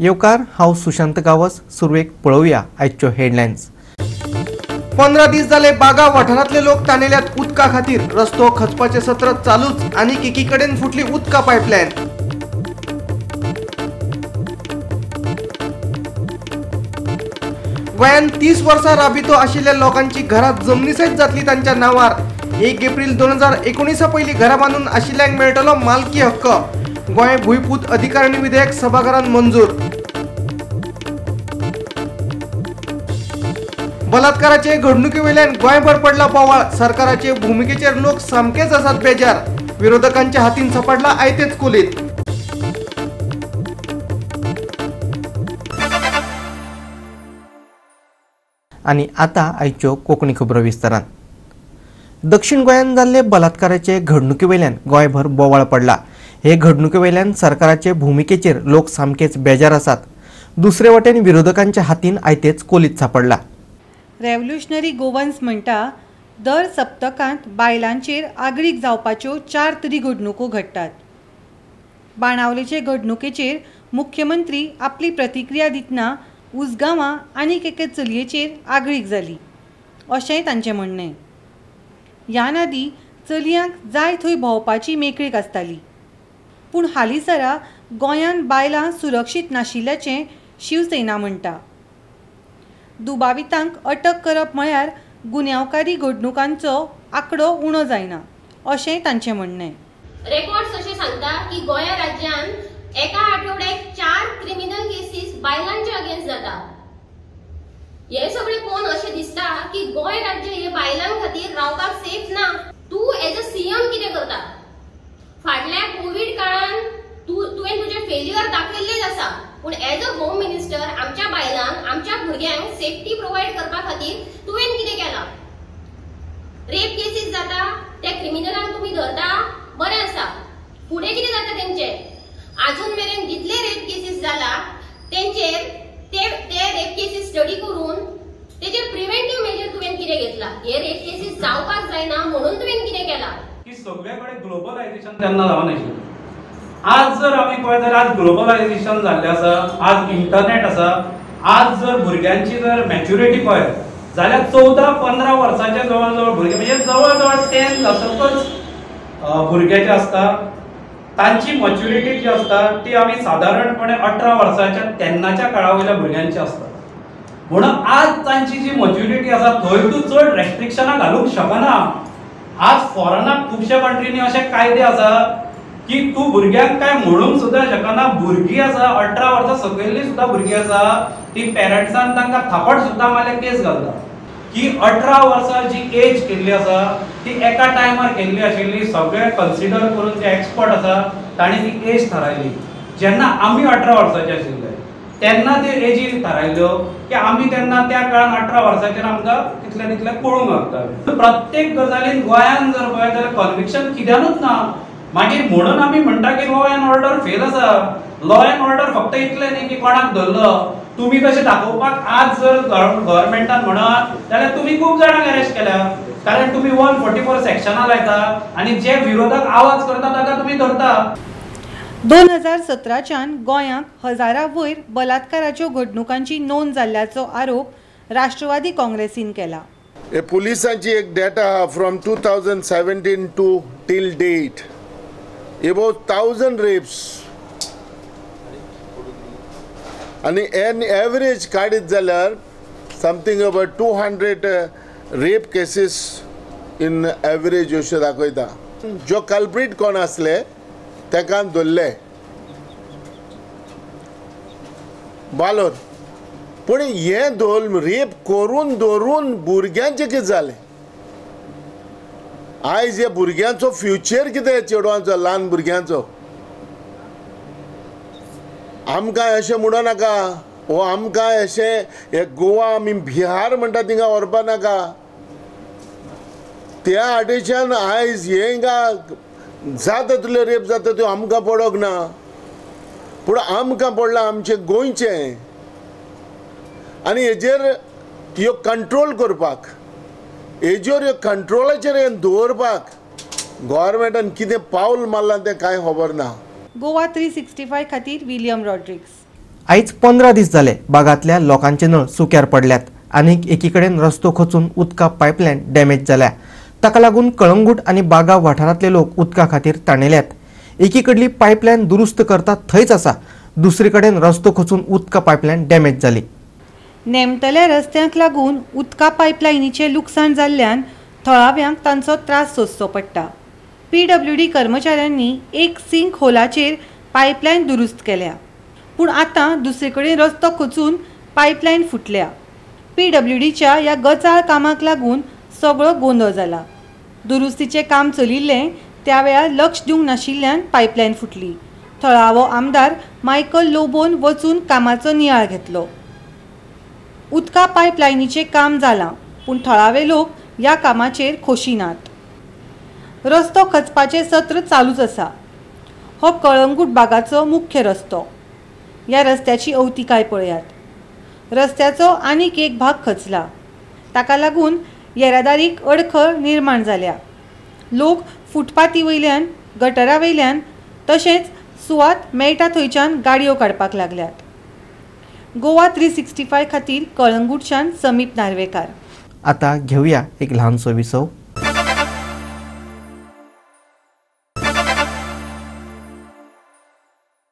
येवकार, हांव सुशांत गावस. सुरवेक पळोवया आयच्यो हेडलायन्स. 15 दीस जाले बागा वाठारांतले लोक ताणेल्यात उदका खातीर. रस्तो खचपाचे सत्र चालूच आनी एकीकडेन फुटली उदका पायपलायन. गोंयांत 30 वर्सां राबितो आशिल्ल्या लोकांची घरां जमनी सयत जातली तांच्या नांवार. 1 एप्रिल 2019 पयलीं घरां बांदून आशिल्ल्यांक मेळटलो मालकी हक्क. गोंय भूंयपूत अधिकारणी विधेयक सभाघरांत मंजूर. बलात्काराचे घडणुके वयल्यान गोंयभर पडला बोवाळ. सरकाराचे भुमिकेचेर लोक सामकेच आसात बेजार. विरोधकांच्या हातीन सापडला आयतेच कोलीत. आनी आतां आयच्यो कोंकणी खबरो विस्तारान. दक्षिण गोंयांत जाल्ले बलात्काराचे घडणुके वयल्यान गोंयभर बोवाळ पडला. हे घडणुके वयल्यान सरकाराचे भुमिकेचेर लोक सामकेच बेजार आसात. दुसरे वटेन विरोधकांच्या हातीन आयतेच कोलीत सापडला. रेव्होल्युशनरी गोवन्स म्हणटा, दर सप्तकांत बायलांचेर आगळीक जावपाच्यो 4 तरी घडणुको घडटात. बाणावलेचे घडणुकेचेर मुख्यमंत्री आपली प्रतिक्रिया दितना उसगांवां आनीक एके चलयेचेर आगळीक जाली अशेंय तांचें म्हणणें. ह्यान आदीं चलयांक जाय थंय भोंवपाची मेकळीक आसताली, पूण हालींसरा गोंयांत बायलां सुरक्षीत नाशिल्ल्याचें शिवसेना म्हणटा. दुबावितांक अटक करप म्हळ्यार गुन्यांवकारी घडणुकांचो आंकडो उणो जायना अशेंय तांचें म्हणणें. रेकॉर्ड्स अशें सांगता की गोंया राज्यांत एका आठवड्याक 4 क्रिमिनल केसीस बायलांच्या अगेन्स्ट जाता. हे सगळे पळोवन अशें दिसता की गोंय राज्य हे बायलां खातीर रावपाक सेफ ना. तूं एज अ सीएम कितें करता? फाटल्या कोवीड काळान तुवें तुजें फेल्युअर दाखयल्लेच आसा, पूण एज अ होम मिनिस्टर आमच्या बायलांक, आमच्या भुरग्यांक सेफ्टी प्रोवायड करपा खातीर तुवें कितें केलां? रेप केसीस जाता, त्या क्रिमिनलांक तुमी धरता, बरें आसा. फुडें कितें जाता तेंचें? आजून मेरेन जितले रेप केसीस जाला तेंचेर ते रेप केसीस स्टडी करून तेचेर प्रिव्हेंटीव मेजर तुवें कितें घेतला? हे रेप केसीस जावपाक जायना म्हणून तुवें कितें केलां? की सगळे कडेन ग्लोबलायझेशन तेन्ना जावनाशिल्लें. आज जर आमी पळयत जाल्यार आज ग्लोबलायझेशन जाल्लें आसा, आज इंटरनेट आसा. आज जर भुरग्यांची जर मॅच्युरिटी पळयत जाल्यार 14-15 वर्सांचे जवळ जवळ भुरगे, म्हणजे जवळ जवळ 10 जातकच भुरगे जे आसता तांची मॅच्युरिटी जी आसता ती आमी सादारणपणे 18 वर्सांच्या तेन्नाच्या काळा वयल्या भुरग्यांची आसता. म्हणून आज तांची जी मॅच्युरिटी आसा थंय तूं चड रेस्ट्रिक्शनां घालूंक शकना. आज फॉरनाक खुबश्या कंट्रींनी अशे कायदे आसा की तूं भुरग्यांक काय म्हणूंक सुद्दां शकना. भुरगीं आसा 18 वर्सां सकयल्ली सुद्दां भुरगीं आसा ती पेरंट्सान तांकां थापट सुद्दां मारल्यार केस घालता. की 18 वर्सां जी एज केल्ली आसा ती एका टायमार केल्ली आशिल्ली, सगळे कन्सिडर करून जे एक्सपर्ट आसा तांणी ती एज थारायली. जेन्ना आमी 18 वर्सांचे आशिल्ले तेन्ना त्यो एजी थारायल्यो की आमी तेन्ना त्या काळान 18 वर्सांचेर आमकां तितले तितले पळोवंक लागताले. प्रत्येक गजालीन गोंयान जर पळयत जाल्यार कन्विक्शन कित्यानूच ना. मागीर म्हणून आमी म्हणटा की लॉ एंड ऑर्डर फेल आसा. लॉ एंड ऑर्डर फक्त इतलें न्ही की कोणाक धरलो तुमी तशें दाखोवपाक. आज जर गव्हर्मेंटान म्हणत जाल्यार तुमी खूब जाणांक अरेस्ट केल्या, कारण तुमी 144 सेक्शनां लायता आनी जे विरोधक आवाज करता ताका तुमी धरता. 2017च्यान गोंयांत हजारा वयर बलात्काराच्यो घडणुकांची नोंद जाल्ल्याचो आरोप राष्ट्रवादी काँग्रेसीन केला. पुलिसांची एक data from 2017 to till date about 1000 rapes आनी एन एवरेज काडीत जाल्यार something about 200 rape cases in average अशें दाखयता. जो कल्प्रीट कोण आसले ताका धरले बालोर, पूण हें धोल रेप करून धरून भुरग्यांचें कितें जालें? आयज ह्या भुरग्यांचो फ्युचर कितें? चेडवांचो, ल्हान भुरग्यांचो. आमकां अशें म्हणो नाका वो आमकां अशें हे गोवा आमी बिहार म्हणटा थिंगा व्हरपा नाका. त्या आडेच्यान आयज हे हिंगा जाता तुले रेप जाता त्यो आमकां पडोंक ना, पूण आमकां पडलां आमचें गोंयचें. आनी हेजेर ह्यो कंट्रोल करपाक, हेजेर ह्यो कंट्रोलाचेर हें दवरपाक गव्हर्मेंटान कितें पावल मारलां तें कांय खबर ना. गोवा 365 खातीर विलियम रॉड्रिग्स. आयज 15 दीस जाले बागांतल्या लोकांचे नळ सुक्यार पडल्यात आनीक एकी कडेन रस्तो खचून उदका पायपलायन डॅमेज जाल्या. ताका लागून कळंगूट आनी बागा वाठारांतले लोक उदका खातीर ताणेल्यात. एकी कडली पायपलायन दुरुस्त करता थंयच आसा, दुसरे कडेन रस्तो खचून उदका पायपलायन डॅमेज जाली. नेमतल्या रस्त्यांक लागून उदका पायपलायनीचें लुकसाण जाल्ल्यान थळाव्यांक तांचो त्रास सोंसचो पडटा. पीडब्ल्यूडी कर्मचाऱ्यांनी एक सिंक होलाचेर पायपलायन दुरुस्त केल्या, पूण आतां दुसरे कडेन रस्तो खचून पायपलायन फुटल्या. पीडब्ल्यूडीच्या ह्या गचाळ कामाक लागून सगळो गोंदळ जाला. दुरुस्तीचें काम चलिल्लें त्या वेळार लक्ष दिवंक नाशिल्ल्यान पायपलायन फुटली. थळावो आमदार मायकल लोबोन वचून कामाचो नियाळ घेतलो. उदका पायपलायनीचें काम जालां, पूण थळावे लोक ह्या कामाचेर खोशी नात. रस्तो खचपाचें सत्र चालूच आसा. हो कळंगूट बागाचो मुख्य रस्तो. ह्या रस्त्याची अवतिकाय पळयात. रस्त्याचो आनीक एक भाग खचला, ताका लागून येरादारीक अडखळ निर्माण जाल्या. लोक फुटपाथी वयल्यान, गटरा वयल्यान तशेंच सुवात मेळटा थंयच्यान गाडयो काडपाक लागल्यात. गोवा 365 खातीर कळंगूटच्यान समीप नार्वेकार. आता घेऊया एक ल्हानसो विसव.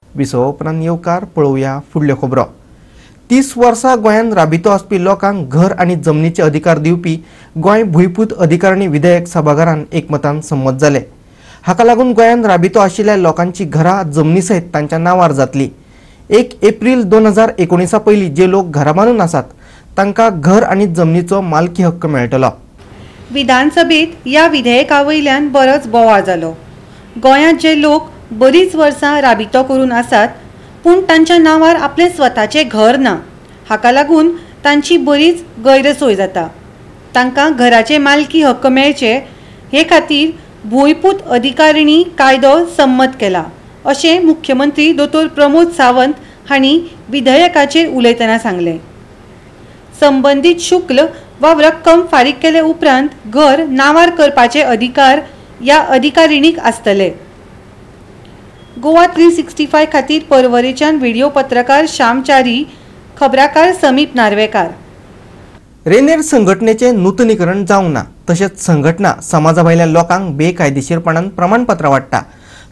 विसवा उपरांत येवकार पळोवया फुडल्यो खबरो. 30 वर्सां गोंयांत राबितो आसपी लोकांक घर आनी जमनीचे अधिकार दिवपी गोंय भूंयपूत अधिकारणी विधेयक सभाघरान एकमतान संमत जालें. हाका लागून गोंयांत राबितो आशिल्ल्या लोकांची घरां जमनी सयत तांच्या नांवार जातली. 1 एप्रील 2019 पयलीं जे लोक घरां बांदून आसात तांकां घर आनी जमनीचो मालकी हक्क मेळटलो. विधानसभेत ह्या विधेयका वयल्यान बरोच बोवाळ जालो. गोंयांत जे लोक बरीच वर्सां राबितो करून आसात पूण तांच्या नांवार आपलें स्वताचें घर ना, हाका लागून तांची बरीच गैरसोय जाता. तांकां घराचे मालकी हक्क मेळचे हे खातीर भूंयपूत अधिकारिणी कायदो संमत केला अशें मुख्यमंत्री दोतोर प्रमोद सावंत हांणी विधेयकाचेर उलयतना सांगलें. संबंदीत शुल्क वा रक्कम फारीक केले उपरांत घर नांवार करपाचे अधिकार ह्या अधिकारिणीक आसतले. गोवा 365 खातीर पर्वरेच्यान व्हिडिओ पत्रकार श्यामचारी, खबराकार समीप नार्वेकार. रेनेर संघटनेचे नूतनीकरण जावंक ना, तशेंच संघटना समाजा भायल्या लोकांक बेकायदेशीरपणान प्रमाणपत्रां वाडटा,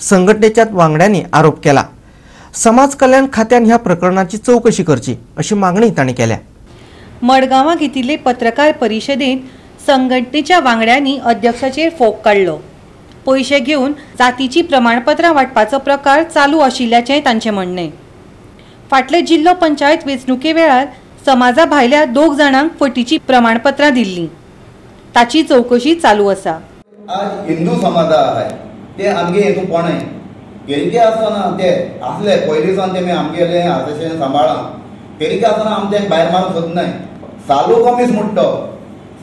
संघटनेच्या वांगड्यांनी आरोप केला. समाज कल्याण खात्यान ह्या प्रकरणाची चवकशी करची अशी मागणी तांणी केल्या. मडगांवां घेतिल्ले पत्रकार परिशदेंत संघटनेच्या वांगड्यांनी अध्यक्षाचेर फोग काडलो. पयशे घेवन जातीची प्रमाणपत्रां वांटपाचो प्रकार चालू आशिल्ल्याचें तांचें म्हणणें. फाटले जिल्लो पंचायत वेंचणुके वेळार समाजा भायल्या 2 जाणांक फटीची प्रमाणपत्रां दिल्लीं, ताची चवकशी चालू आसा. आज हिंदू समाजा आहाय ते आमगे हेतून कोणय पेरिके आसतना ते आसले पयलीं सावन तेमी आमगेले असोसिएशन सांबाळ्ळां. पेरिके आसतना आमी तेंकां भायर मारूंक सोदनाय. सालू गोमीस म्हणटा,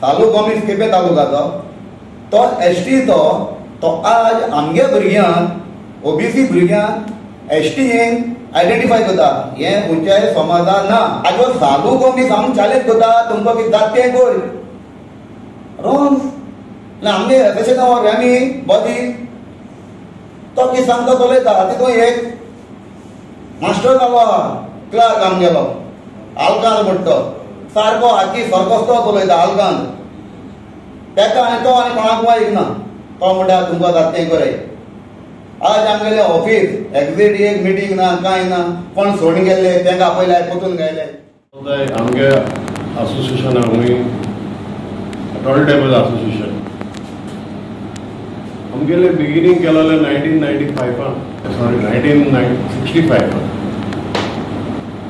सालू गोमीस केपें तालुकाचो तो एसटीचो, तो आज आमगे भुरग्यांक ओबीसी भुरग्यांक एसटीन आयडेंटिफाय करता. हें खंयच्याय समाजा ना. आज सालू गोमीस आमी चॅलेंज करता तुमकां कितें जाता तें कर रोंग ना. आमगे एसोसिएशन आमी बॉडी तो कितें सांगता चलयता. तितून एक मास्टर जालो आहा क्लर्क आमगेलो आलकांत म्हणटा, सारको हाकी सारकोच तो चलयता आलकांत. तेका आनी तो आनी कोणाक आयकना. तो म्हणटा तुमकां जाता तें कराय. आज आमगेले ऑफिस एक्झिट एक मिटींग ना कांय ना, कोण सोडून गेल्ले तेंकां आपयले पोतून गेले. आमगे असोसिएशन आमी टॉयलेट टेबल असोसिएशन आमगेले बिगिनींग केलेले 1995 सॉरी 1965.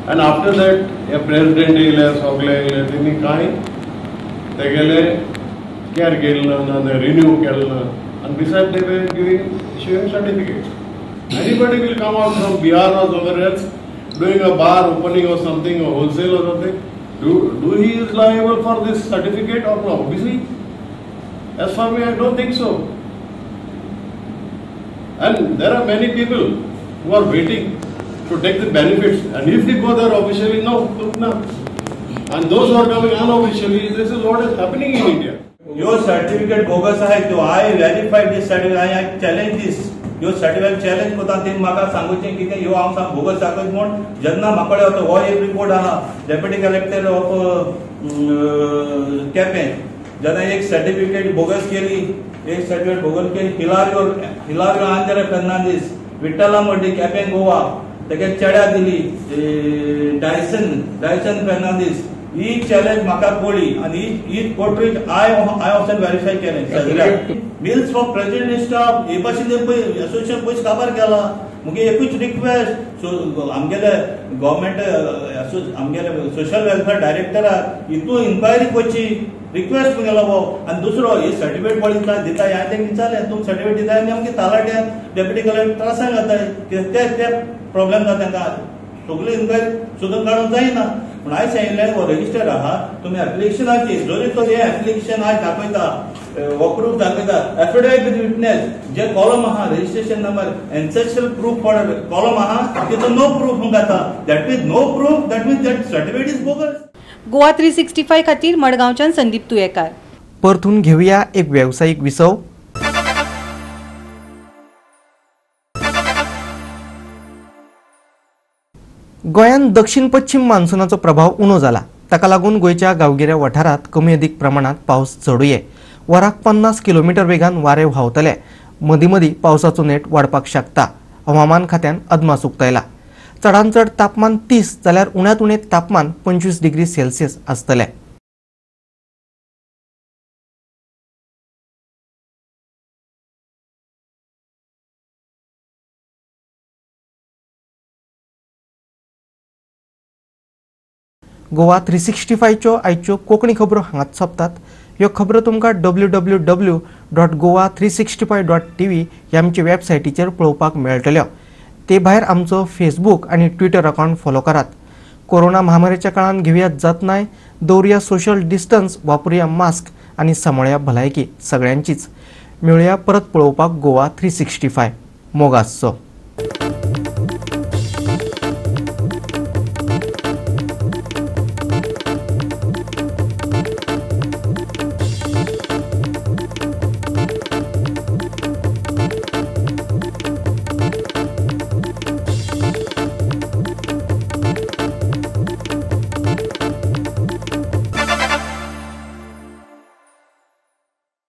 आनी आफ्टर that हे प्रेसिडेंट येयले सगळे येयले तेणी कांय तेगेले केअर केलें ना, ना रिन्यू केलें ना. आनी beside they were giving issuing certificates. Anybody will come out from Bihar or somewhere else doing a bar opening or something or wholesale or something, do he is liable for this certificate or no? Obviously, as for me, I don't think so. And there are many people who are waiting to take the benefits, and if we go there officially, no, no. And those who are coming unofficially, this is what is happening in India. Your certificate bogus आहे, तो I verify this certificate, I challenge this. ह्यो certificate challenge करता तेणी म्हाका सांगूचें कितें ह्यो हांव सांग बोगस दाखयत म्हूण जेन्ना म्हाका कडेन हो एक रिपोर्ट आहा डेप्युटी कलेक्टर ऑफ केपें जेन्ना एक सर्टिफिकेट बोगस केली एक सर्टिफिकेट बोगस केली हिलारियो हिलारियो आंजरे फेर्नांदीस विठ्ठला मड्डी केपें गोवा तेका चेड्या दिली डायसन डायसन फेर्नांदीस ही चॅलेंज म्हाका कळ्ळी आनी ही पोर्ट्रेट I I वचून व्हेरीफाय केलें सगळ्याक मिल्स फॉर प्रेसिडेंट स्टाफ हे भाशेन एसोसिएशन पयस काबार केला. मुगे एकूच रिक्वेस्ट आमगेले गव्हर्मेंट आमगेले सोशल वेलफेअर डायरेक्टराक हितून इन्क्वायरी करची रिक्वेस्ट मुगेलो हो. आनी दुसरो ही सर्टिफिकेट पळयता दिता ह्या तेंका विचारलें तुमी सर्टिफिकेट दिता आनी आमगे तालाट्यान डेप्युटी कलेक्टर त्रासांक घाताय कित्याक ते प्रॉब्लेम जाता तांकां सगळी इन्क्वायरी सोदून काडूंक जायना. पूण हांवें सांगिल्लें हो रजिस्टर आहा तुमी एप्लिकेशनाची जरी तर हें एप्लिकेशन आयज दाखयता हो प्रूफ दाखयता affidavit with witness J column आहा registration number ancestral proof for column आहा तितून नो प्रूफ जाता that means no proof that means that certificate is bogus. Goa 365 खातीर मडगांवच्यान संदीप तुयेकार. परतून घेवया एक वेवसायीक विसव. गोंयांत दक्षिण पश्चिम मान्सूनाचो प्रभाव उणो जाला. ताका लागून गोंयच्या गांवगिऱ्या वाठारांत कमी अदीक प्रमाणांत पावस चडुये. वराक 50 किलोमिटर वेगान वारें व्हांवतलें. मदीं मदीं पावसाचो नेट वाडपाक शकता. हवामान खात्यान अदमास उक्तायला. चडांत चड तापमान 30 जाल्यार उण्यांत उणें तापमान 25 डिग्री सेल्सियस आसतलें. गोवा 365च्यो आयच्यो कोंकणी खबरो हांगाच सोंपतात. ह्यो खबरो तुमकां www.goa365.tv ह्या आमच्या वेबसायटीचेर पळोवपाक मेळटल्यो. ते भायर आमचो फेसबूक आनी ट्विटर अकावंट फॉलो करात. कोरोना महामारीच्या काळांत घेवया जतनाय, दवरुया सोशल डिस्टन्स, वापरुया मास्क आनी सांबाळया भलायकी सगळ्यांचीच. मेळुया परत पळोवपाक गोवा 365. मोग आसचो.